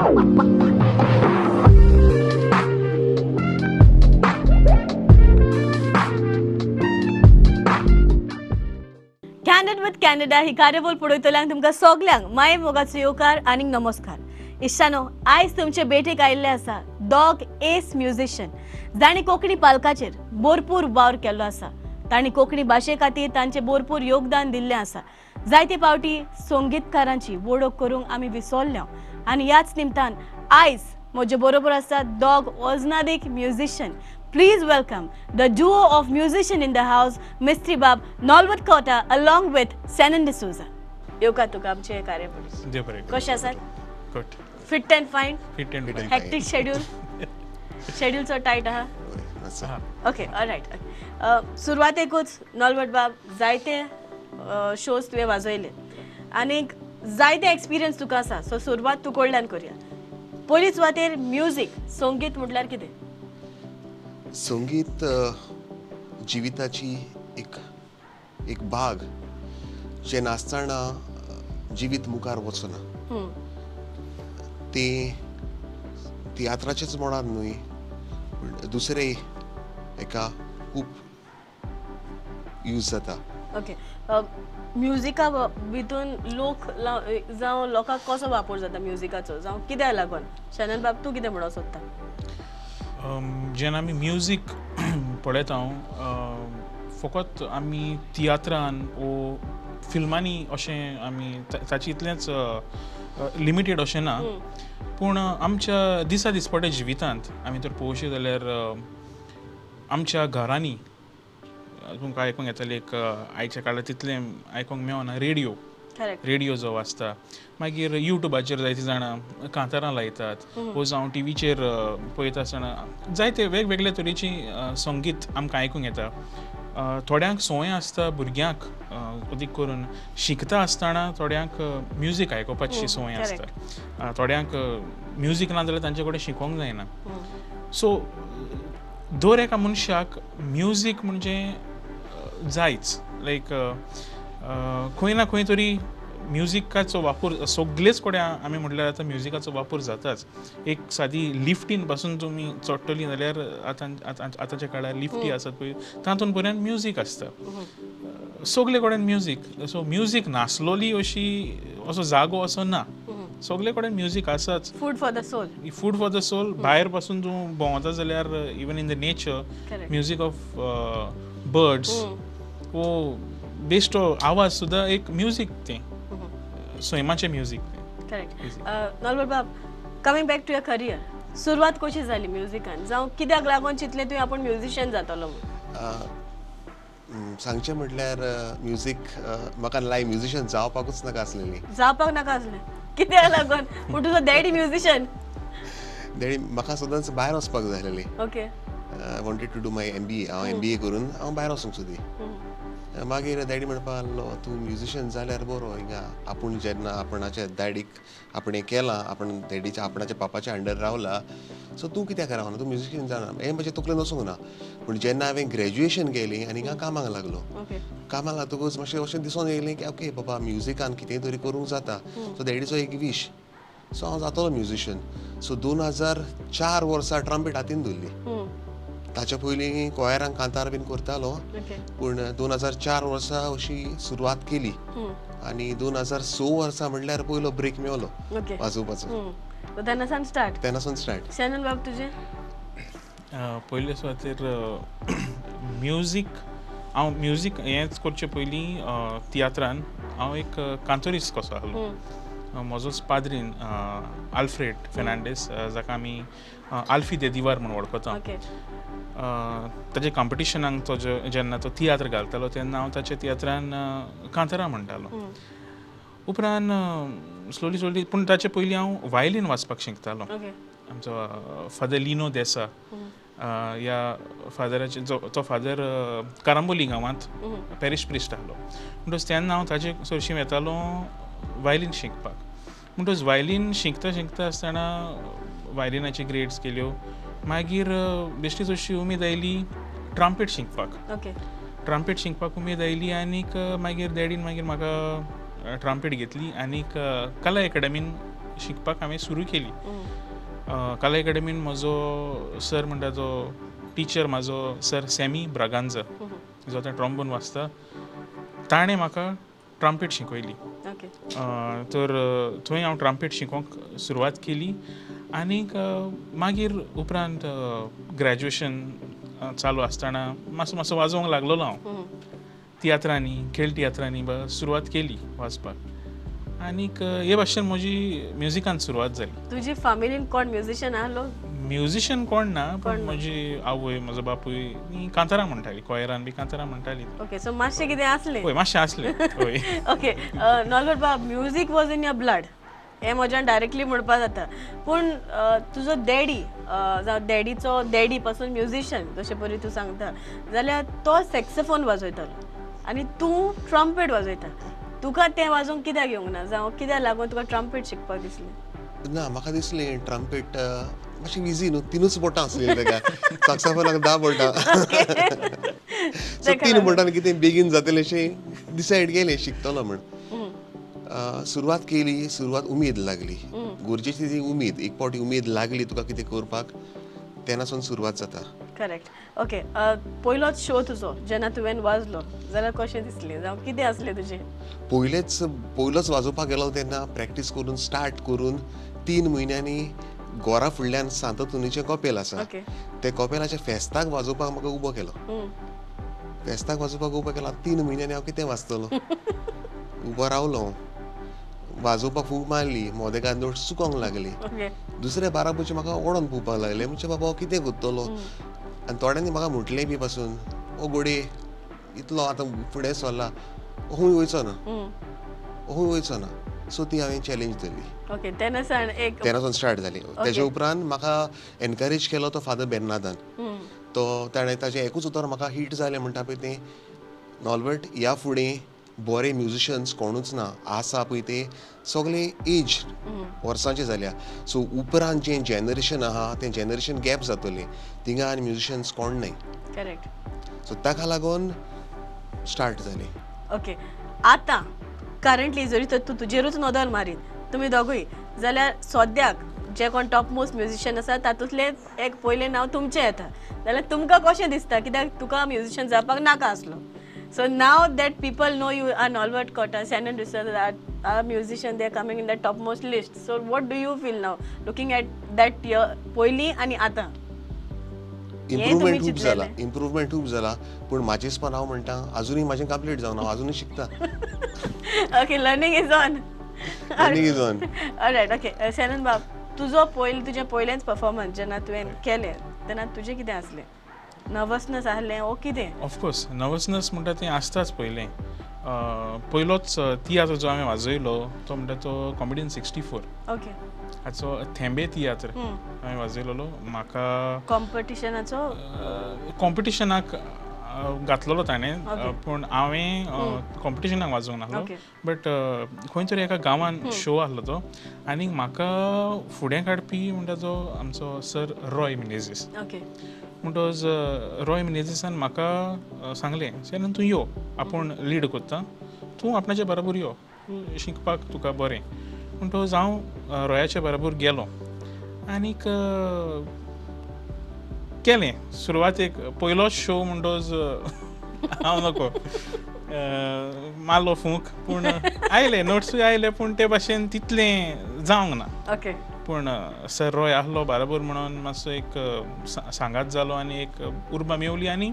Candid with Canada ही कार्यावळ पळयतल्यांक तुमकां सगल्यांक माये मोगाचो येवकार आनी नमस्कार. इश्टानो, आयज तुमचे भेटेक आयिल्ले आसा डॉग एस म्युझिशियन, जांणी कोंकणी पालकाचेर भरपूर वावर केल्लो आसा. तांणी कोंकणी भाशे खातीर तांचें भरपूर योगदान दिल्लें आसा. जायते फावटी संगीतकारांची वळख करूंक आमी विसरल्या आनी ह्याच निमतान आयज म्हजे बरोबर आसा dog वजनादीक musician. Please welcome the duo of musician in the house, Mistry Bab Nolbert Kota along with Senan D'Souza. येवकार तुका आमचे कार्यावळी. देव बरें करूं. कशें आसात? Good. Fit and fine? Fit and Fit and hectic schedule? Schedule चड टायट आहा? आसा. Okay, all right. सुरवातेकूच नॉलबर्ट बाब, जायते शोज तुवें वाजयले आनीक जायते एक्सपिरियन्स तुका आसा, सो सुरवात तूं कडल्यान करया. पयली सुवातेर म्युजीक, संगीत म्हटल्यार कितें? संगीत जिविताची एक एक भाग जे नासतना जिवीत मुखार वचना. तें तियात्राचेच म्हणात न्हय, पूण दुसरे एका खूब यूज जाता. ओके, म्युजिका भितून लोक जावं लोकांक कसो वापर जाता म्युजिकाचो, जावं कित्याक लागून? शनन बाब, तूं कितें म्हणूंक सोदता? जेन्ना आमी म्युजीक पळयता, फकत आमी तियात्रान वो फिल्मांनी अशें आमी ताचे इतलेंच लिमिटेड अशें ना, पूण आमच्या दिसा दिसपट्या जिवितांत आमी जर पळोवशी जाल्यार आमच्या घरांनी तुमकां आयकूंक येतलें एक, आयच्या काळार तितलें आयकूंक मेळना, रेडियो. रेडियो जो वाजता, मागीर युट्यूबाचेर जायतीं जाणां कांतारां लायतात, वो जावं टिवीचेर पळयता आसतना जायते वेगवेगळे तरेची संगीत आमकां आयकूंक येता. थोड्यांक संवय आसता, भुरग्यांक अदीक करून शिकता आसतना थोड्यांक म्युजीक आयकुपाची संवय आसता. थोड्यांक म्युजीक ना जाल्यार तांचे कडेन शिकोंक जायना. सो दर एका मनशाक म्युजीक म्हणजे जायच. लायक खंय ना खंय तरी म्युजिकाचो वापर सगळेच कडेन आमी म्हटल्यार आतां म्युजिकाचो वापर जाताच. एक सादी लिफ्टीन पासून तुमी चडटली जाल्यार आतां आतांच्या काळार लिफ्टी आसात पळय, तातूंत पर्यंत म्युजीक आसता. सगळे कडेन म्युजीक. सो म्युजीक नासलोली अशी असो जागो असो ना, सगळे कडेन म्युजीक आसाच. Food for the soul. Food for the soul. भायर पासून तूं भोंवता जाल्यार even in the nature music of birds वो बेश्टो आवाज सुद्दां एक म्युजीक, तें सैमाचें म्युजीक तें. करेक्ट. नॉलबर्ट बाब, coming back to your career, सुरवात कशी जाली म्युजिकान, जावं कित्याक लागून चिंतलें तुवें आपूण म्युजिशियन जातलो म्हूण? सांगचें म्हटल्यार म्युजीक म्हाका लायव म्युजिशियन जावपाकूच नाका आसलेली. जावपाक नाका आसलें? कित्याक लागून? पूण तुजो डॅडी म्युजिशियन. डॅडी, म्हाका सदांच भायर वचपाक जाय आसलेली. I wanted to do my MBA. हांव एमबीए करून हांव भायर वचूंक सोदी. मागीर डॅडी म्हणपाक लागलो, तूं म्युजिशियन जाल्यार बरो हिंगा. आपूण जेन्ना आपणाच्या डॅडीक आपणें केलां, आपण डॅडीच्या आपणाच्या पापाच्या अंडर रावला, सो तूं कित्याक रावना, तूं म्युजिशियन जाना. हें म्हज्या तकलेन वचूंक ना. पूण जेन्ना हांवें ग्रॅज्युएशन केली आनी हिंगा कामाक लागलो, कामाक लागतकूच मातशें अशें दिसून येयलें की ओके बाबा, म्युजिकान कितेंय तरी करूंक जाता. सो डॅडीचो एक वीश, सो हांव जातलो म्युजिशियन. सो 2004 वर्सा ट्रम्पेट हातीन धरली. ताच्या पयलीं कोयरांक कांतार बीन करतालो, पूण 2004 वर्सा अशी सुरवात केली आनी 2006 वर्सा म्हणल्यार पयलो ब्रेक मेवलो वाजोवपाचो. तेन्नासान स्टार्ट. तेन्नासान स्टार्ट. शनन बाब, तुजें? पयले सुवातेर म्युजीक, हांव म्युजीक हेंच करचे पयलीं तियात्रान हांव एक कांतोरीस्त कसो आहलो. म्हजोच पाद्रीन आल्फ्रेड फेर्नांडीस, जाका आमी आल्फी दे दिवार म्हूण वळखता, ताजे कॉम्पिटिशनाक तो जेन्ना तो तियात्र घालतालो तेन्ना हांव ताच्या तियात्रान कांतारां म्हणटालो. उपरांत स्लोली स्लोली, पूण ताचे पयलीं हांव वायलीन वाजपाक शिकतालो. आमचो फादर लिनो देसा ह्या फादराचे, जो तो फादर कारांबोली गांवांत पॅरीश प्रिस्ट आहलो, म्हणटच तेन्ना हांव ताजे सरशीं वेतालो वायलीन शिकपाक. म्हणटच वायलीन शिकता शिकता आसतना वायलिनाची ग्रेड्स केल्यो. मागीर बेश्टीच अशी उमेद आयली ट्रम्पेट शिकपाक. ट्रम्पेट शिकपाक उमेद आयली आनीक मागीर डॅडीन मागीर म्हाका ट्रम्पेट घेतली आनीक कला एकाडमीन शिकपाक हांवें सुरू केली. कला एकाडमीन म्हजो सर म्हणटा तो टिचर म्हाजो सर सॅमी ब्रागांजा जो आतां ट्रॉम्बोन वाजता, ताणें म्हाका ट्रम्पेट शिकयली. तर थंय हांव ट्रम्पेट शिकोंक सुरवात केली आनीक मागीर उपरांत ग्रॅज्युएशन चालू आसतना मातसो मातसो वाजोवंक लागलोलो हांव तियात्रांनी, खेळ तियात्रांनी सुरवात केली वाजपाक आनीक हे भाशेन म्हजी म्युजिकान सुरवात जाली. तुजी फॅमिलीन कोण म्युझिशियन आहलो? म्युझिशियन कोण ना, पण म्हजी आवय म्हजो बापूय कांतारां म्हणटाली, कॉयरान बी कांतारां म्हणटाली. ओके, सो मातशें कितें आसलें? हय, मातशें आसलें. हय. ओके नॉल्बर्ट बाब, music was in your blood हें म्हज्यान डायरेक्टली म्हणपा जाता, पूण तुजो डॅडी जावं डॅडीचो डॅडी पासून म्युझिशियन जशें परी तूं सांगता जाल्यार तो सॅक्सोफोन वाजयतालो आनी तूं ट्रम्पेट वाजयता, तुका तें वाजोवंक कित्याक येवंक ना जावं कित्याक लागून तुका ट्रम्पेट शिकपाक दिसलें? ना, म्हाका दिसलें ट्रम्पेट मातशें इजी न्हू, 3 बोटां आसलीं ताका, सॅक्सोफोनाक 10 बोटां, सो 3 बोटांनी कितें बेगीन जातलें अशें डिसायड केलें शिकतलो म्हण. सुरवात केली, सुरवात उमेद लागली, गरजेची ती उमेद, एक फावटी उमेद लागली तुका कितें करपाक तेन्ना सुरवात जाता. करेक्ट. ओके, पयलोच शो तुजो जेन्ना तुवें वाजलो जाल्यार कशें दिसलें जावं कितें आसलें तुजें? पयलोच वाजोवपाक गेलो तेन्ना प्रॅक्टीस करून स्टार्ट करून 3 म्हयन्यांनी गोरा फुडल्यान सांत तुनीचें कपेल आसा, ते कपेलाच्या फेस्ताक वाजोवपाक म्हाका उबो केलो. फेस्ताक वाजोवपाक उबो केलो, 3 म्हयन्यांनी हांव कितें वाजतलो? उबो रावलो, वाजोवपाक फूंक मारली, मोदेकान नोट चुकोंक लागली, दुसऱ्या बाराबरचे म्हाका ओडोन पळोवपाक लागले, म्हणजे बाबा कितें करतलो? आनी थोड्यांनी म्हाका म्हटलें बी पासून, ओ गोडे इतलो आतां फुडें सरला, खंय वयचो ना, खंय वयचो ना. सो ती हांवें चॅलेंज धरली. ओके, तेन्नासान स्टार्ट जाली. तेजे उपरांत म्हाका एनकरेज केलो तो फादर बेर्नादान, तो ताणें ताजें एकूच उतर म्हाका हिट जालें म्हणटा पळय तें, नॉल्बर्ट ह्या फुडें बरे म्युझिशियन्स कोणूच ना आसा पळय ते सगळे एज वर्सांचे जाल्या, सो उपरांत जें जनरेशन आहा तें जनरेशन गॅप जातलें, थिंगा आनी म्युझिशियन्स कोण न्हय. करेक्ट. सो ताका लागून स्टार्ट जालें. ओके, आतां करंटली जरी तर तूं तुजेरूच नदर मारीत तुमी दोगूय जाल्यार सद्याक जे कोण टॉप मोस्ट म्युझिशियन आसा तातूंतलें एक पयलें नांव तुमचें येता, जाल्यार तुमकां कशें दिसता कित्याक तुका म्युझिशियन जावपाक नाका आसलो? So now that people know you are Nolbert Cota, Shannon D'Souza are musician, they are coming in the topmost list. So what do you feel now looking at that year पयलीं आनी आतां? Improvement खूब जाला, improvement खूब जाला, पूण म्हाजेच पण हांव म्हणटा अजुनूय म्हाजें कंप्लीट जावना, हांव अजुनूय शिकता. Okay, learning is on. Learning is on. Alright, okay. Shannon बाब, तुजो पयलीं तुजें पयलेंच परफॉर्मन्स जेन्ना तुवें केलें तेन्ना तुजें कितें आसलें? नर्वसनेस आहलें ओ कितें? ऑफकोर्स नर्वसनेस म्हणटा तें आसताच. पयलें पयलोच तियात्र जो हांवें वाजयलो तो म्हणटा तो कॉमेडियन 64. ओके, हाचो थेंबे तियात्र हांवें वाजयलेलो. म्हाका कॉम्पिटिशनाचो कॉम्पिटिशनाक घातलेलो ताणें, पूण हांवें कॉम्पिटिशनाक वाजोवंक नासलो, बट खंय तरी एका गांवान शो आहलो तो, आनी म्हाका फुडें काडपी म्हणटा तो आमचो सर रॉय मिनेझीस. म्हणटच रॉय मिनेझीसान म्हाका सांगलें, सर तूं यो, आपूण लीड करता, तूं आपणाचे बरोबर यो, तूं शिकपाक तुका बरें. म्हणटच हांव रॉयाच्या बरोबर गेलो आनीक केलें सुरवातेक पयलोच शो. म्हणटच हांव नको मारलो फूंक, पूण आयले नोट्सूय आयले, पूण ते भाशेन तितलें जावंक ना. ओके, पूण सर रॉय आहलो बरोबर म्हणून मातसो एक सांगात जालो आनी एक उर्बा मेवली आनी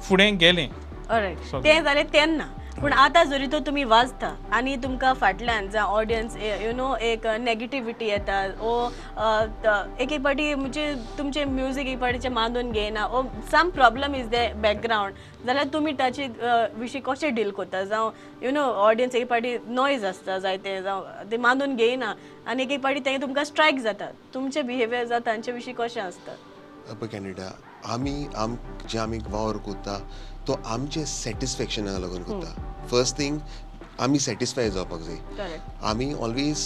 फुडें गेलें. ऑलरायट, तें जालें तेन्ना. पूण आतां जरी तर तुमी वाजता आनी तुमकां फाटल्यान जावं ऑडियन्स you know एक नेगेटिविटी येता ओ एक एक फावटी म्हणजे तुमचें म्युजीक एक फावटीचें मानून घेयना ओ some problem is the background, जाल्यार तुमी ताचे विशीं कशें डील करता? जावं you know audience एक फावटी नॉयज आसता जायते, जावं ते मानून घेयना आनी एक एक फावटी ते तुमकां स्ट्रायक जाता, तुमचें बिहेवियर जावं तांचे विशीं कशें आसता? पळय कॅनडा, आमी जे आमी वावर करता तो आमचे सॅटिस्फॅक्शनाक लागून करता. फर्स्ट थिंग आमी सॅटिस्फाय जावपाक जाय. आमी ऑलवेज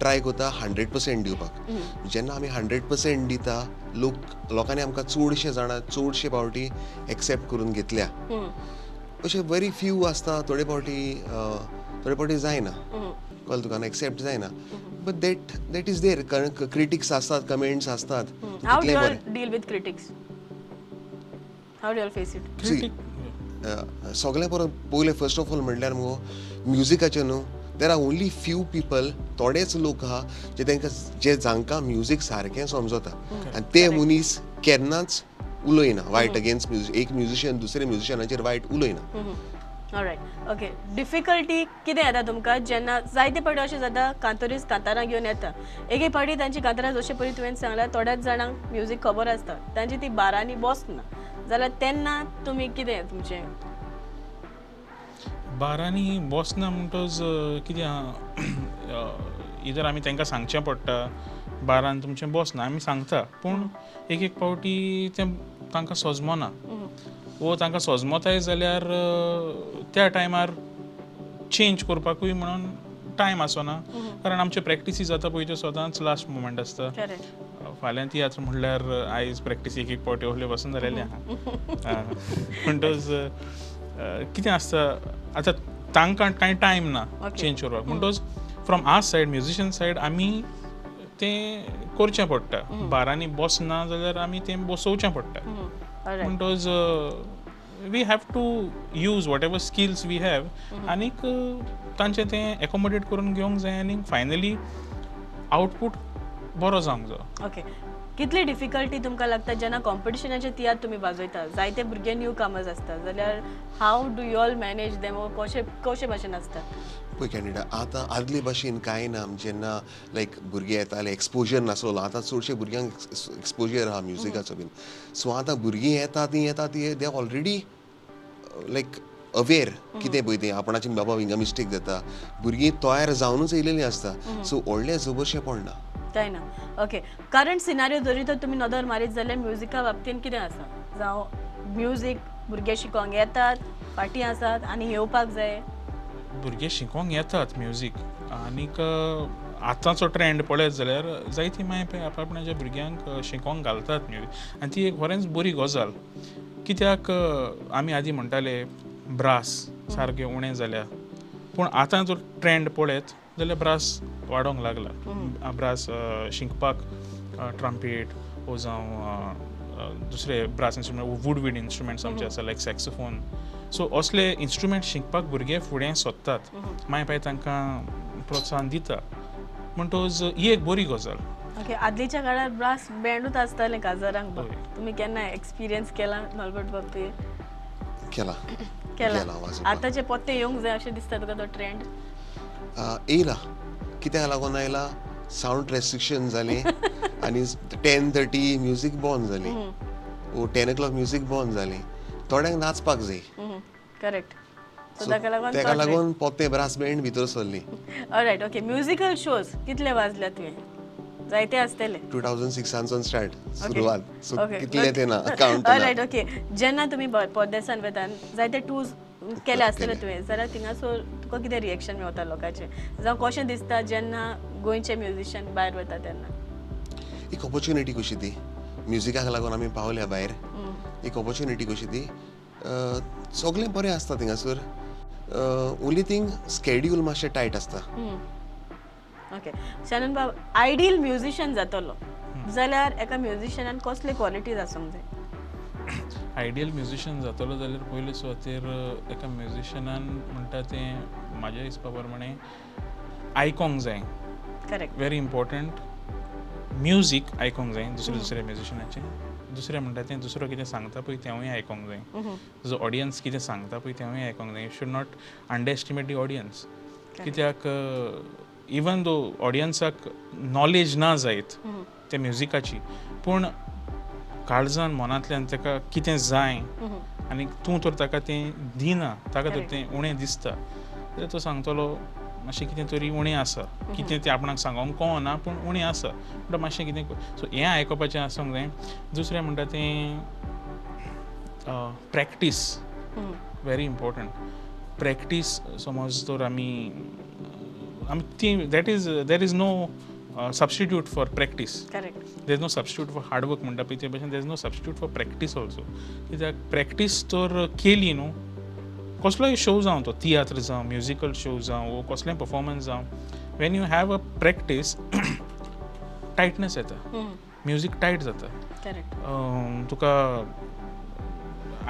ट्राय करता 100% दिवपाक. जेन्ना आमी 100% दिता, लोकांनी आमकां चडशे जाणां चडशे फावटी एक्सेप्ट करून घेतल्या. अशे व्हेरी फ्यू आसता, थोडे फावटी जायना, कळ्ळें तुका, एक्सेप्ट जायना. But that is there, कारण क्रिटिक्स आसतात, कमेंट्स आसतात. How do you deal with critics? How do you face it? सगळ्या परत पयलें फर्स्ट ऑफ ऑल म्हणल्यार मुगो म्युजिकाचें न्हू, there are only few people, थोडेच लोक आहा जे तांकां जे जांकां म्युजीक सारकें समजता आनी ते मनीस केन्नाच उलयना वायट अगेन्स्ट म्युजीक. एक म्युजिशियन दुसऱ्या म्युजिशियनाचेर वायट उलयना. All right, okay. डिफिकल्टी कितें येता तुमकां जेन्ना जायते फावटी अशें जाता कांतोरीस कांतारां घेवन येता, एक एक फावटी तांची कांतारां जशें पळय तुवें सांगलां थोड्याच जाणांक म्युजीक खबर आसता, तांची ती बारांनी बसना जाल्यार तेन्ना तुमी कितें तुमचें? बारांनी बसना म्हणटच कितें आहा, इधर आमी तांकां सांगचें पडटा बारान तुमचें बसना, आमी सांगता, पूण एक एक फावटी तें तांकां सजमना वो तांकां सजमताय जाल्यार त्या टायमार चेंज करपाकूय म्हणून टायम आसना, कारण आमचे प्रॅक्टिसी जाता पळय त्यो सदांच लास्ट मुमेंट आसता. फाल्यां तियात्र म्हणल्यार आयज प्रॅक्टीस एक एक फावटी ओहले पासून जालेली आहा. म्हणटच कितें आसता आतां तांकां कांय टायम ना चेंज करपाक, म्हणटच from our side musician side आमी तें करचें पडटा. बारांनी बसना जाल्यार आमी तें बसोवचें पडटा. म्हणटच we have to use whatever skills we have आनीक तांचें तें एकोमोडेट करून घेवंक जाय आनी फायनली आउटपूट बरो जावंक जाय. ओके, कितली डिफिकल्टी तुमकां लागता जेन्ना कॉम्पिटिशनाचे तियात्र तुमी वाजयता, जायते भुरगे न्यू कामर्स आसता जाल्यार how do you all manage them, कशे कशे भाशेन आसता? पळय कॅनडा आतां आदले भाशेन कांय ना. जेन्ना लायक भुरगे येताले एक्सपोजर नासलो, आतां चडशे भुरग्यांक एक्सपोजर आहा म्युजिकाचो बीन. सो आतां भुरगीं येता तीं येता ती they already like aware कितें पळय तें आपणाची बाबा हिंगा मिस्टेक जाता, भुरगीं तयार जावनूच येयलेलीं आसता. सो व्हडलें जबरशें पडना काय ना. ओके, करंट सिनारियो जरी तर तुमी नदर मारीत जाल्यार म्युजिका बाबतीन कितें आसा, जावं म्युजीक भुरगे शिकोंक येतात, फाटीं आसात आनी येवपाक जाय? भुरगे शिकोंक येतात म्युजीक आनीक आतांचो ट्रेंड पळयत जाल्यार जायती माय पळय आपणाच्या भुरग्यांक शिकोंक घालतात म्युजीक आनी ती एक बरेंच बरी गजाल. कित्याक आमी आदीं म्हणटाले ब्रास सारके उणें जाल्या, पूण आतां जर ट्रेंड पळयत जाल्यार ब्रास वाडोंक लागला. ब्रास शिकपाक ट्रम्पेट वो जावं दुसरे ब्रास इन्स्ट्रुमेंट, वूड वीड इन्स्ट्रुमेंट्स आमचे आसा लायक सॅक्सोफोन, सो असले इन्स्ट्रुमेंट शिकपाक भुरगे फुडें सोदतात, माय पाय तांकां प्रोत्साहन दिता, म्हणटच ही एक बरी गजाल. ओके, आदलीच्या काळार ब्रास बँडूच आसतालें काजारांक, तुमी केन्ना एक्सपिरियन्स केला नॉलबट बाबतीत? केला केला. आतांचे पोत्ते येवंक जाय अशें दिसता तुका तो ट्रेंड? येयला, कित्याक लागून आयला, सावंड रेस्ट्रिक्शन जालें आनी 10:30 म्युजीक बंद जालें, वो 10 o'clock music बंद जालें, थोड्यांक नाचपाक जाय. करेक्ट, तेका लागून पोते ब्रास बँड भितर सरली. All right, okay. म्युजिकल शोज कितले वाजल्या तुवें? जायते आसतले. 2006 स्टार्ट सुरवात, सो कितले ते ना काउंट ना. All right, okay. जेन्ना तुमी परदेसान वता जायते टूर्स केले आसतले तुवें, जाल्यार थिंगासर तुका कितें रिएक्शन मेवता लोकांचें, जावं कशें दिसता जेन्ना गोंयचे म्युजिशियन भायर वता तेन्ना? एक ऑपॉर्च्युनिटी कशी ती म्युजिकाक लागून आमी पावल्या भायर, एक ऑपॉर्च्युनिटी कशी ती. सगळें बरें आसता थिंगासर, ओन्ली थिंग स्केड्यूल मातशें टायट आसता. ओके, शनन बाब, आयडियल म्युजिशियन जातलो जाल्यार एका म्युजिशियनान कसले क्वॉलिटीज आसूंक जाय? आयडियल म्युजिशियन जातलो जाल्यार पयले सुवातेर एका म्युजिशियनान म्हणटा तें म्हाज्या हिसपा प्रमाणें आयकोंक जाय. Correct, very important. म्युजीक आयकोंक जाय दुसऱ्या दुसऱ्या म्युजिशियनाचें. दुसरें म्हणटा तें दुसरो कितें सांगता पळय तेंवूय आयकोंक जाय, तुजो ऑडियन्स कितें सांगता पळय तेंवूय आयकोंक जाय. You should not underestimate the audience. कित्याक इवन दो ऑडियन्साक नॉलेज ना जायत त्या म्युजिकाची, पूण काळजान मनांतल्यान ताका कितें जाय आनी तूं तर ताका तें दिना, ताका तर तें उणें दिसता जाल्यार तो सांगतलो मातशें कितें तरी उणें आसा, कितें तें आपणाक सांगोंक कळना पूण उणें आसा, म्हणटा मातशें कितें. सो हें आयकुपाचें आसूंक जाय. दुसरें म्हणटा तें प्रॅक्टीस, व्हेरी इम्पॉर्टंट. प्रॅक्टीस समज तर आमी आमी ती that is there is no substitute for practice. Correct, there is no substitute for hard work म्हणटा पळय ते भशेन there is no substitute for practice also. कित्याक प्रॅक्टीस तर केली न्हू, कसलोय शो जावं, तो तियात्र जावं, म्युजिकल शो जावं, वो कसलेंय परफॉर्मन्स जावं, When you have a practice tightness येता, म्युजीक टायट जाता. तुका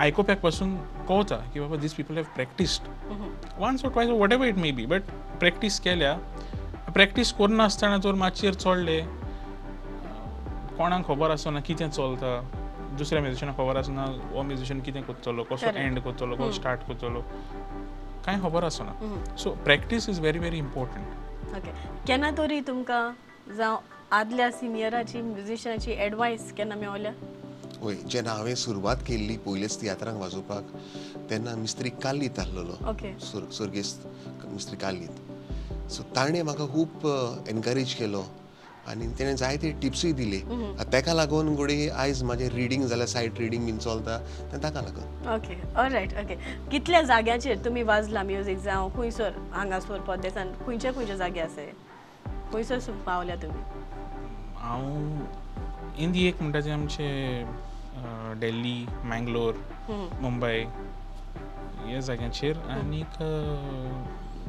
आयकोप्याक पासून कळटा की बाबा these people have practised once or twice, whatever it may be, but practice केल्या. प्रॅक्टीस करनासतना जर माचयेर चडले, कोणाक खबर आसना कितें चलता, दुसऱ्या म्युजिशनाक खबर आसना हो म्युजिशन कितें करतलो, कसो एंड करतलो, कसो स्टार्ट करतलो, कांय खबर आसना. So practice is very very important. Okay, केन्ना तरी तुमकां जावं आदल्या सिनियराची म्युजिशनाची एडवायस केन्ना मेवल्या? वय, जेन्ना हांवें सुरवात केल्ली पयलेच तियात्रांक वाजोवपाक तेन्ना मिस्त्री कालीत आसलेलो, स्वर्गेस्त मिस्त्री कालीत. सो ताणें म्हाका खूब एनकरेज केलो आनी तेणें जायते टिप्सूय दिले. ताका लागून घडये आयज म्हाजें रिडींग जाल्यार सायड रिडींग बीन चलता तें ताका लागून. Okay, all right. ओके, कितल्या जाग्यांचेर तुमी वाजला म्युजीक, जावं खंयसर हांगासर परदेसान खंयचे खंयचे जागे आसा, खंयसर पावल्या तुमी? हांव इंदी एक म्हणटा तें आमचे दिल्ली, मँगलोर, मुंबय ह्या जाग्यांचेर. आनीक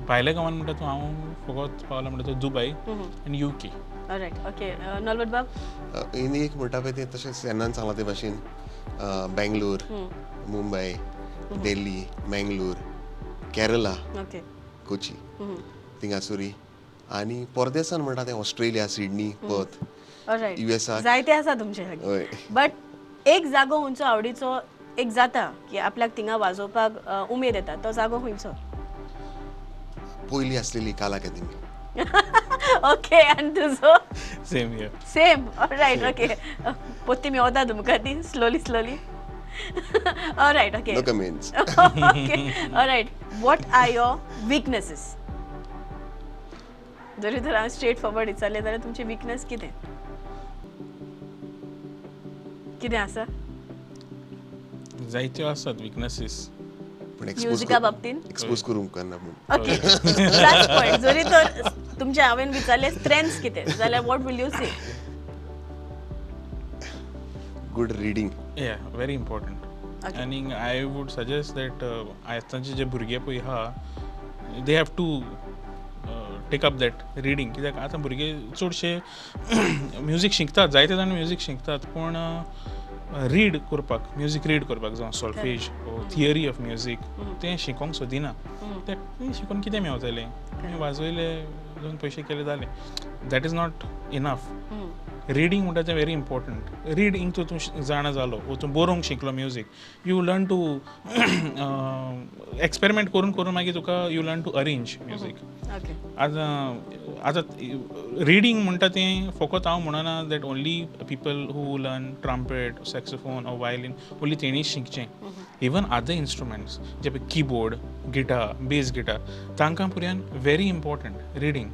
भायल्या गांवान म्हणटा तूं हांव फकत पावला म्हणटा तो दुबय आनी युके. ऑलरायट. ओके, नॉल्बर्ट बाब? इंदी एक म्हणटा पळय तें तशेंच सेनान सांगलां ते भाशेन बेंगलोर, मुंबय, दिल्ली, मँगलोर, केरला, कोची थिंगासुरी. आनी परदेसान म्हणटा तें ऑस्ट्रेलिया, सिडनी, पर्थ, युएसए, जायते आसा तुमचे. बट एक जागो खंयचो आवडीचो एक जाता की आपल्याक थिंगा वाजोवपाक उमेद येता, तो जागो खंयचो? पयली आसलेली काला अकादमी. ओके, आनी तुजो? Same here. Same. Alright, okay. पोत्ती मेवता तुमकां ती slowly slowly. Alright, okay. No comments. Okay, alright. What are your weaknesses? जरी तर हांव स्ट्रेट फॉरवर्ड विचारलें जाल्यार तुमची विकनेस कितें कितें आसा? जायत्यो आसात विकनेसीस, म्युजिका बाबतीन एक्सपोज करूंक ना. ओके, लास्ट पॉइंट, जरी तर तुमचे हांवें विचारलें स्ट्रेंथ्स कितें जाल्यार what will you say? Good reading. Yeah, very important. आनी I would suggest that आतांचे जे भुरगे पळय आहा, they have to take up that reading. कित्याक आतां भुरगे चडशे म्युजीक शिकतात, जायते जाण म्युजीक शिकतात, पूण रीड करपाक, म्युजीक रीड करपाक जावं सॉल्फेज वो थियरी ऑफ म्युजीक तें शिकोंक सोदिना. तें शिकून कितें मेवतलें? वाजयले दोन पयशे केले जाले, that is not enough. Reading म्हणटा तें व्हेरी इम्पॉर्टंट. रिडींग तूं जाणा जालो वो तूं बरोवंक शिकलो music, you learn to experiment करून करून मागीर तुका you learn to arrange music. आतां आतां रिडींग म्हणटा तें फकत हांव म्हणना that only people who learn trumpet, saxophone or violin only तेणीच शिकचें. इवन अदर इन्स्ट्रुमेंट्स जे पळय किबोर्ड, गिटार, बेस गिटार, तांकां पुर्यान very important reading.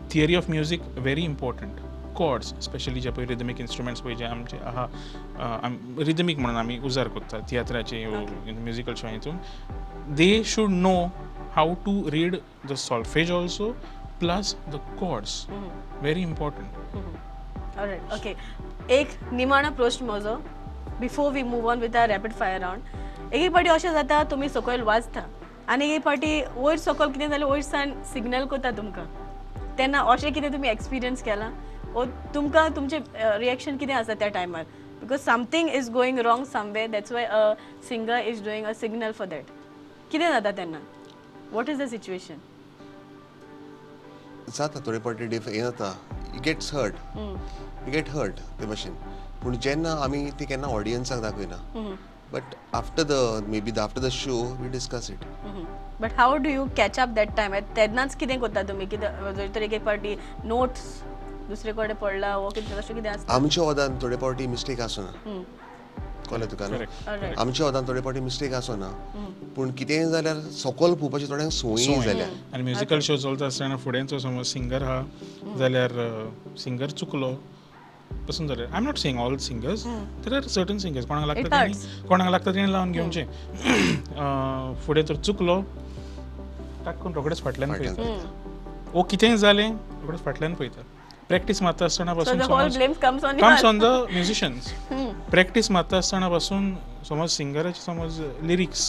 Theory of music very important. Chords specially जे पळय रिदमीक इन्स्ट्रुमेंट्स पळय जे आमचे आहा, रिदमीक म्हणून आमी उजार करता तियात्राचे म्युजिकल शो हितून, they should know how to read the solfege also plus the chords, very important. Alright, okay. एक निमाणो प्रश्न म्हजो before we move on with our rapid fire round. एक एक फावटी अशें जाता तुमी सकयल वाजता आनी एक फावटी वयर सकयल कितें जाल्यार वयर सान सिग्नल करता तुमकां, तेन्ना अशें कितें तुमी एक्सपिरियन्स केलां वो तुमकां तुमचें रिएक्शन कितें आसा त्या टायमार? Because something is going wrong somewhere, that's why a singer is doing a signal for that. कितें जाता तेन्ना? What is the situation? जाता थोडे फावटी हें जाता, you gets hurt, you get hurt ते भाशेन. पूण जेन्ना आमी ती केन्ना ऑडियन्साक दाखयना, but after the maybe after the show we discuss it. But how do you catch up that time? तेन्नाच कितें करता तुमी? कितें जर तर एक एक फावटी नोट्स दुसरे कडेन पडला वो कितें तशें कितें आसता? आमच्या ओदान थोडे फावटी मिस्टेक आसना, कळ्ळें तुका न्हू? आमच्या ओदान थोडे फावटी मिस्टेक आसना, पूण कितेंय जाल्यार सकयल पोवपाची थोड्यांक संवय जाल्या. आनी म्युजिकल शो चलता आसतना फुडेंचो समज सिंगर आहा जाल्यार सिंगर चुकलो पसून जाल्यार, I am not saying all singers, there are certain singers कोणाक लागता तेणी, कोणाक लागता तेणी लावन घेवचें. फुडें तर चुकलो टाकून रोखडेच फाटल्यान पळयता, वो कितेंय जालें रोखडेच फाटल्यान पळयता. प्रॅक्टीस मारता आसतना पासून comes on the musicians. Practice मारता आसतना पासून समज सिंगराची समज लिरिक्स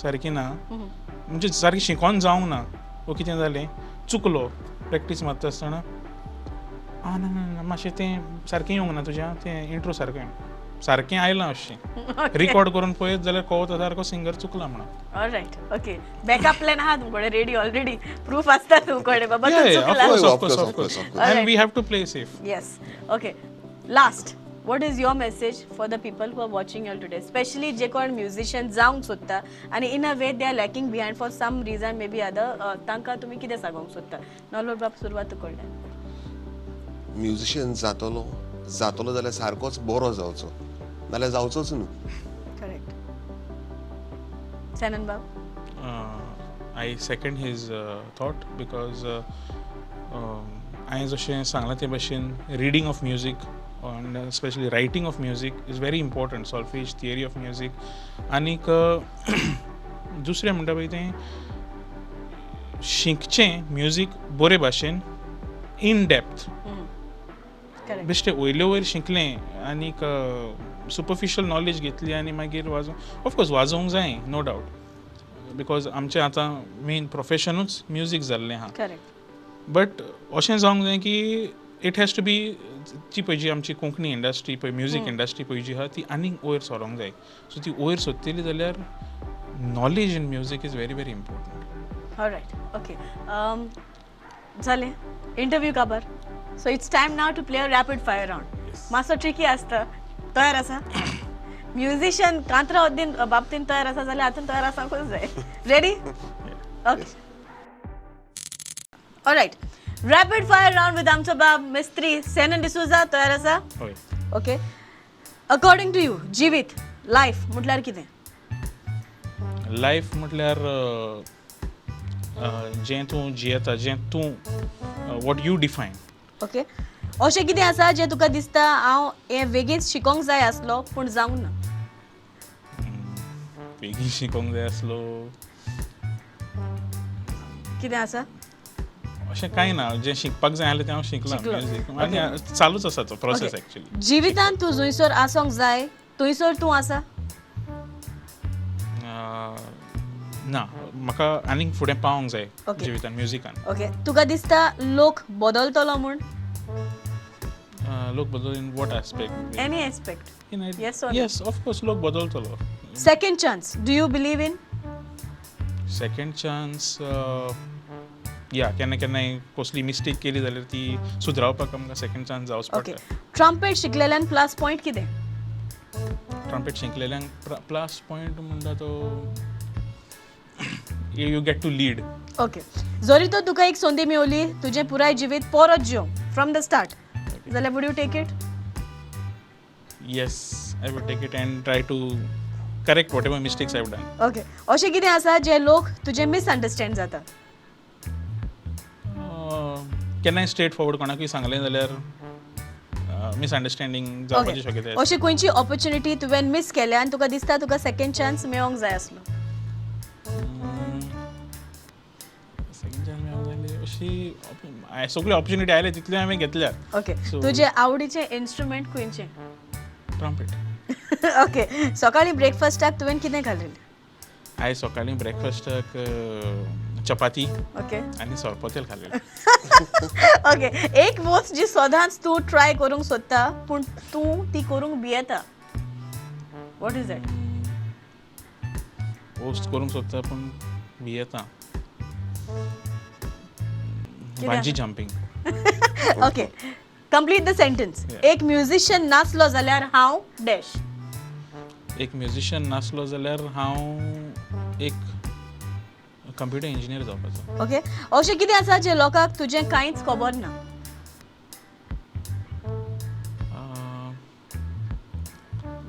सारकी ना, म्हणजे सारकी शिकोन जावंक ना, वो कितें जालें चुकलो, प्रॅक्टीस मारता आसतना, आं ना ना ना, मातशें तें सारकें येवंक ना तुजें, तें इंट्रो सारकें सारकें आयलां अशें रिकॉर्ड करून पळयत जाल्यार कळता सारको सिंगर चुकला म्हणून. All right, okay. बॅकअप प्लॅन आहा तुमकडे रेडी ऑलरेडी, प्रूफ आसता तुमकडे बाबा तूं Yeah, चुकला. Of course, Of of course, course, of of course. course, of course. And we have to play safe. Yes. Okay. Last, what is your message for the people who are watching you today? Especially जे कोण musician जावंक सोदता आनी in a way they are lacking behind for some reason may be other, तांकां तुमी कितें सांगूंक सोदता? नॉलवर बाब, सुरवात कडल्यान. म्युझिशियन जातलो जातलो जाल्यार सारकोच बरो जावचो, नाल्यार जावचोच न्हू. करेक्ट. सॅनन बाब? I second his thought because हांवें जशें सांगलां ते भशेन reading of music and especially writing of music is very important, solfege, theory of music. आनीक दुसरें म्हणटा पळय तें शिकचें म्युजीक बरे भाशेन इन डेप्थ. करेक्ट. बेश्टें वयले वयर शिकलें आनीक सुपरफिशियल नॉलेज घेतली आनी मागीर वाजोवंक, ऑफकोर्स वाजोवंक जाय, नो डावट, because आमचें आतां मेन प्रोफेशनूच म्युजीक जाल्लें आहा. करेक्ट. बट अशें जावंक जाय की it has to be ती पळय जी आमची कोंकणी इंडस्ट्री पळय, म्युजीक इंडस्ट्री पळय जी आहा, ती आनीक वयर सरोंक जाय. सो ती वयर सोदतली जाल्यार knowledge in music is very very important. Alright, okay. जालें इंटरव्यू काबर, so it's time now to play a rapid fire round. मातसो ट्रिकी आसता. तयार आसा? म्युझिशियन कांतरा उद्दीन बाबतीन तयार आसा जाल्यार हातून तयार आसाकूच जाय. Ready? Okay, alright. Rapid fire round with आमचो बाब मिस्त्री सेनन डिसोजा. तयार आसा? हय. ओके. अकॉर्डिंग टू you, जिवीत, लायफ म्हटल्यार कितें? लायफ म्हटल्यार जें तूं जियेता, जें तूं, what you define. Okay. अशें कितें आसा जें तुका दिसता हांव हें बेगीन शिकोंक जाय आसलो पूण जावंक ना? बेगीन शिकोंक जाय आसलो? कितें आसा? अशें कांय ना. जें शिकपाक जाय आसलें तें हांव शिकलां. शिकलो. म्युजीक आनी चालूच आसा तो प्रोसेस एक्चुली. जिवितांत तूं जंयसर आसोंक जाय थंयसर तूं आसा? ना, म्हाका आनीक फुडें पावोंक जाय जिवितान, म्युजिकान. ओके. तुका दिसता लोक बदलतलो म्हूण? लोक बदल in what aspect? Any aspect. Yes or no? Yes, of course लोक बदलतलो. Second chance, do you believe in? Second chance, या, केन्ना केन्नाय कसली मिस्टेक केली जाल्यार ती सुदरावपाक आमकां सेकंड चान्स जावच पडटा. ट्रम्पेट शिकलेल्यान प्लस पॉयंट कितें? ट्रम्पेट शिकलेल्यांक प्लस पॉयंट म्हणटा तो you get to lead. Okay. जरी तर तुका एक संदी मेवली तुजें पुराय जिवीत परत जियोंक फ्रॉम the start जाल्यार would you take it? Yes, I would take it and try to correct whatever mistakes I have done. Okay. अशें कितें आसा जे लोक तुजें मिसअंडरस्टँड जाता? केन्नाय स्ट्रेट फॉरवर्ड कोणाकूय सांगलें जाल्यार मिसअंडरस्टँडींग जावपाची शक्यताय आसता. अशी खंयची ऑपॉर्च्युनिटी तुवें मिस केल्या आनी तुका दिसता तुका सेकंड चान्स मेळोंक जाय आसलो? सेकंड चान्स मेळोंक जाय अशी सगळी ऑपॉर्च्युनिटी आयले तितल्यो हांवें घेतल्यात. ओके. तुजें आवडीचें इन्स्ट्रुमेंट खंयचें? ट्रम्पेट. ओके. सकाळीं ब्रेकफास्टाक तुवें कितें खालें? आयज सकाळीं ब्रेकफास्टाक चपाती आनी सोरपोतेल खालें. ओके. एक वस्त जी सदांच तूं ट्राय करूंक सोदता पूण तूं ती करूंक भियेता, what is that? वस्त करूंक सोदता पूण भियेता? कितें बांजी आसा? Jumping. Okay, complete the sentence. Yeah. एक म्युझिशियन नासलो जाल्यार हांव डॅश. एक म्युझिशियन नासलो जाल्यार हांव एक कंप्युटर इंजिनियर जावपाचो. ओके. अशें कितें आसा जें लोकांक तुजें कांयच खबर ना?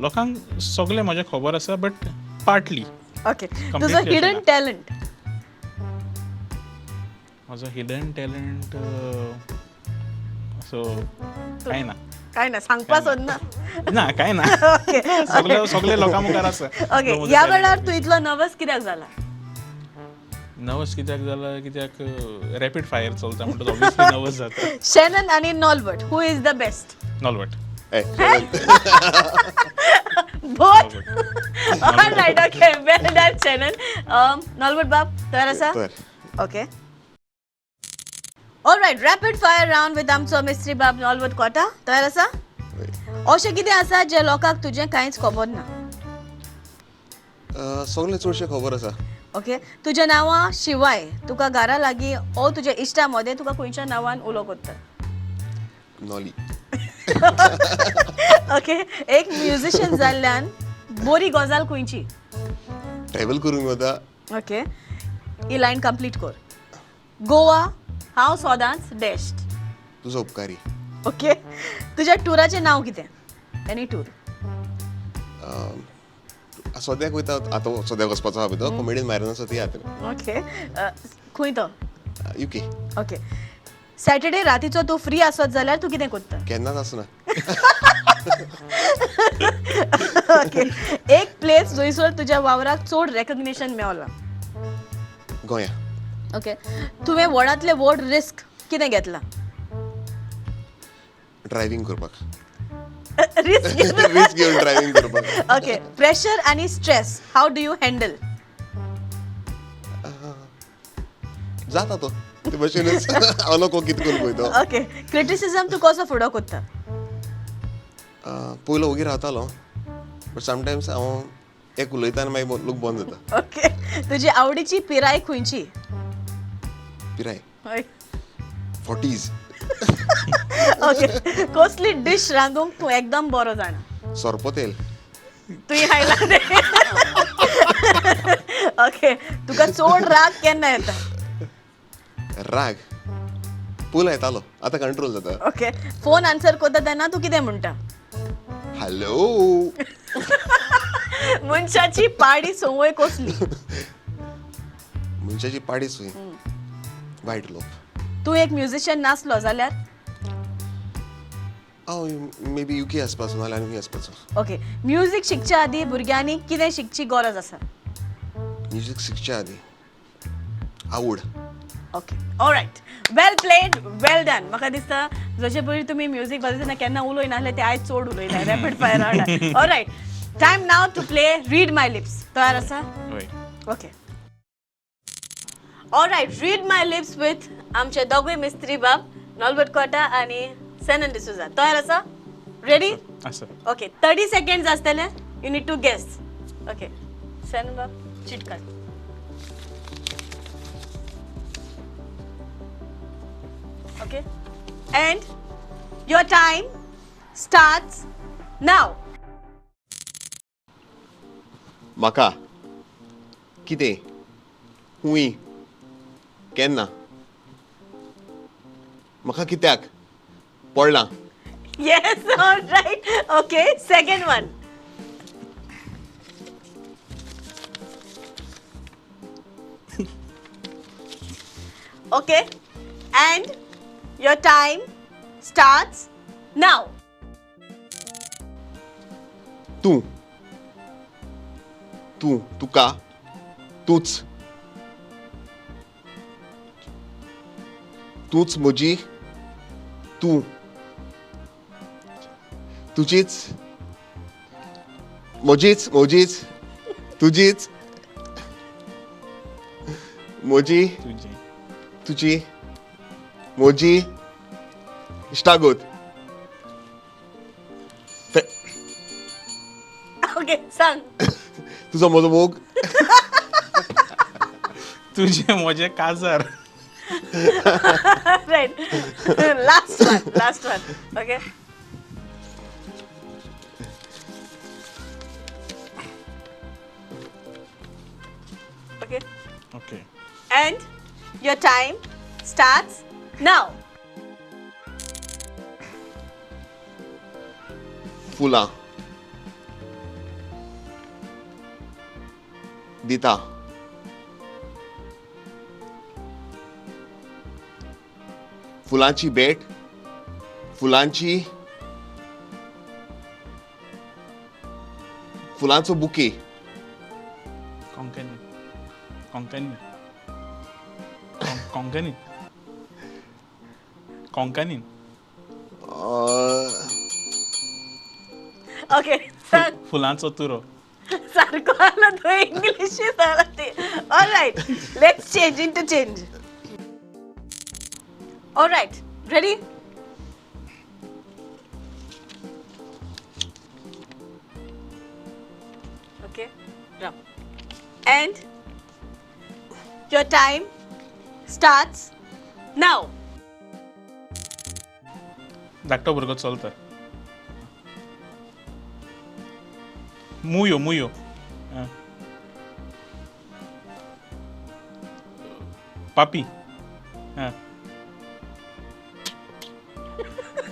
लोकांक सगळें म्हजें खबर आसा, बट पार्टली. ओके. तुजो Completely hidden अशें ना. टॅलंट? म्हजो हिडन टॅलंट सो कांय ना. काय ना सांगपा सोदना? ना, कांय ना. ओके. सगळे सगळे लोकां मुखार आसा. ओके. म्हजो ह्या talent. वेळार तूं इतलो नर्वस कित्याक जाला? नर्वस कित्याक जाला? कित्याक रॅपीड फायर चलता म्हणटच ऑब्वियसली नर्वस जाता. शेनन आनी नॉलबर्ट, who is the best? Nolbert. Hey, Both. All right, okay. Well done, Shannon. Nolbert बाब, तयार आसा? तर okay. Alright, rapid fire round with आमचो मिस्त्री बाब नॉलवत कोटा. तयार आसा? अशें कितें आसा जें लोकांक तुजें कांयच खबर ना? सगळें चडशें खबर आसा. ओके, तुज्या नांवा शिवाय तुका घरा लागीं ओ तुज्या इश्टा मदें तुका खंयच्या नांवान उलो करता? नॉली. ओके, एक म्युझिशियन जाल्ल्यान बरी गजाल खंयची? ट्रॅवल करूंक वता. ओके, ही लायन कंप्लीट कर. गोवा हांव सदांच डॅश. तुजो उपकारी. ओके, तुज्या टुराचें नांव कितें? Any tour? सद्याक वयता, आतां सद्याक वचपाचो आहा पळय तो कॉमेडियन मायरनाचो तियात्र. ओके, खंय तो? युके. ओके, सॅटर्डे रातीचो तूं फ्री आसत जाल्यार तूं कितें करता? केन्नाच आसना. ओके, एक प्लेस जंयसर तुज्या वावराक चड रेकग्निशन मेवलां? गोंया. ओके, तुवें व्हडांतलें व्हड रिस्क कितें घेतलां? ड्रायव्हींग करपाक. रिस्क रिस्क घेवन ड्रायव्हींग करपाक. ओके, प्रेशर आनी stress how do you handle? जाता तो ते भशेनूच हांव नको कितें करूंक वयता. ओके, क्रिटिसिजम तूं कसो फुडो करता? पयलो ओगी रावतालो, बट समटायम्स हांव एक उलयता आनी मागीर लोक बंद जाता. ओके, तुजी आवडीची पिराय खंयची? पिराय हय. 40s. Okay, कसली डीश रांदूंक तूं एकदम बरो जाणा? सोरपोतेल. तुवें खायला तें? ओके, तुका चड राग केन्ना येता? राग पयलो येतालो, आतां कंट्रोल जाता. ओके, फोन आन्सर करता तेन्ना तूं कितें म्हणटा? हॅलो. मनशाची पाडी संवय कसली? मनशाची पाडी सुय वायट लोक. तूं एक म्युझिशियन नासलो जाल्यार? हांव मे बी युके आसपाचो नाल्यार आनी खंय आसपाचो. ओके, म्युजीक शिकच्या आदीं भुरग्यांनी कितें शिकची गरज आसा? म्युजीक शिकच्या आदीं आवड. Okay, alright, well played, well done. म्हाका दिसता जशे पयलीं तुमी म्युजीक वाजयतना तेन्ना केन्ना उलय नासले ते आयज चड उलयता rapid fire round. Alright, time now to play read my lips. तयार आसा? हय. Okay, alright, read my lips with आमचे दोगूय मिस्त्री बाब नॉलबर्ट कोटा आनी सेनन डिसोजा. तयार आसा? रेडी? आसा. ओके, 30 सेकंड्स आसतले, you need to guess. Okay, Senan बाब चीट काड. Okay, and your time starts now. म्हाका कितें हुंय केन्ना म्हाका कित्याक पडलां? Yes, all right. Okay, second one. Okay, and your time starts now. तूं तूं तुका तूंच तूंच म्हजी तूं तुजीच म्हजीच म्हजीच तुजीच म्हजी तुजी तुजी म्हजी इश्टागत. Okay, सांग. तुजो म्हजो मोग. तुजें म्हजें काजार. Right. Last one, last one. Okay. Okay. Okay. And your time starts now. फुलां दिता फुलांची भेट फुलांची फुलांचो बुके. कोंकणी कोंकणी कोंकणी कोंकणी. ओके, सांग. फुलांचो तुरो. सारको आलो तो, इंग्लिश आलो ते. Alright, let's change interchange. Alright, ready? Okay, Ram. And your time starts now. धाकटो भुरगो चलता. मुयो मुयो. आं. पापी. आं.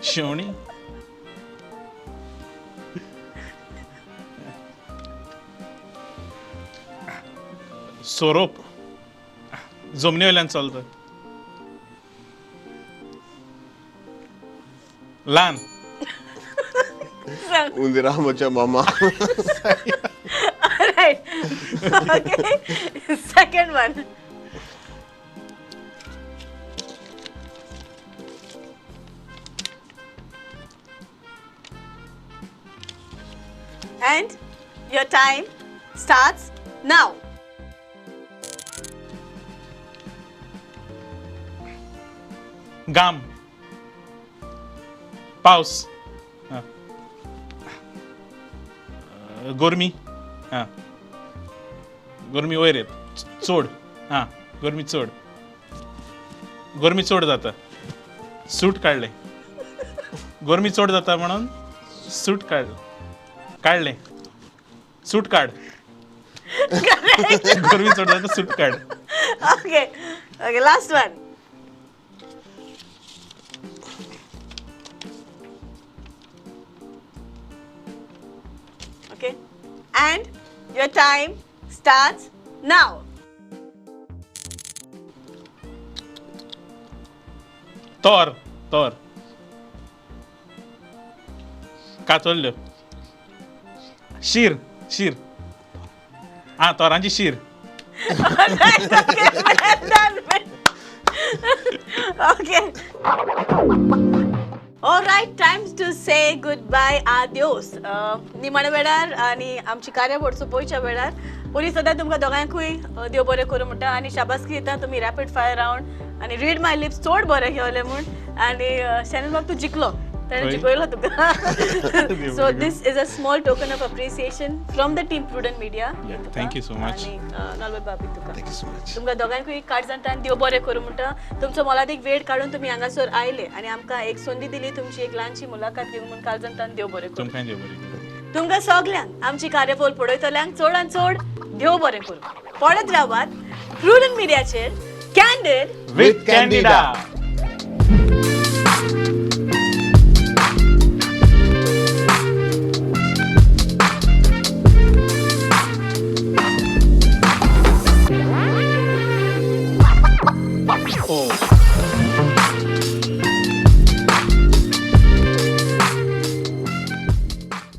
शेवणी. सोरोप. जमनी वयल्यान चलता. ल्हान. सांग. उंदरा म्हज्या मामा. Alright. Okay. Second one. And your time starts now. गाम. पावस. आं. गोरमी. आं. गोरमी वयर येत चड. आं, गरमी चड, गरमी चड जाता, सूट काडलें. गरमी चड जाता म्हणून सूट काडलें. सूट काड. गरमी चड जाता, सूट काड. Okay. Okay, last one. Okay. And your time starts now. तोर तोर. कातोल्ल्यो. शीर शीर. आं, तोरांची शीर. Alright, okay, well done. Okay. All right, time to say goodbye, adios. निमाण्या वेळार आनी आमची कार्यावळ सोंपोवच्या वेळार पोलीस सदां तुमकां दोगांकूय देव बरें करूं म्हणटा आनी शाबासकी दिता. तुमी रॅपीड फायर रावंड आनी रीड माय लिप्स चड बरें खेळले म्हूण. आनी शॅनन बाब, तूं जिखलो, ताणें जिखयलो तुका. So this is a small token of appreciation from the team Prudent Media. Thank you so much. आनी नॉल्बर्ट बाबी तुका. Thank you so much. तुमकां दोगांकूय काळजांतल्यान देव बरें करूं म्हणटा. तुमचो मोलादीक वेळ काडून तुमी हांगासर आयले आनी आमकां एक संदी दिली तुमची एक ल्हानशी मुलाखत घेवंक म्हूण काळजांतल्यान देव बरें करूं. तुमकां देव बरें करूं. तुमकां सगल्यांक, आमची कार्यावळ पळयतल्यांक चडान चड देव बरें करूं. पळयत रावात प्रुडंट मिडियाचेर कॅन्डीड विथ कॅन्डिडा.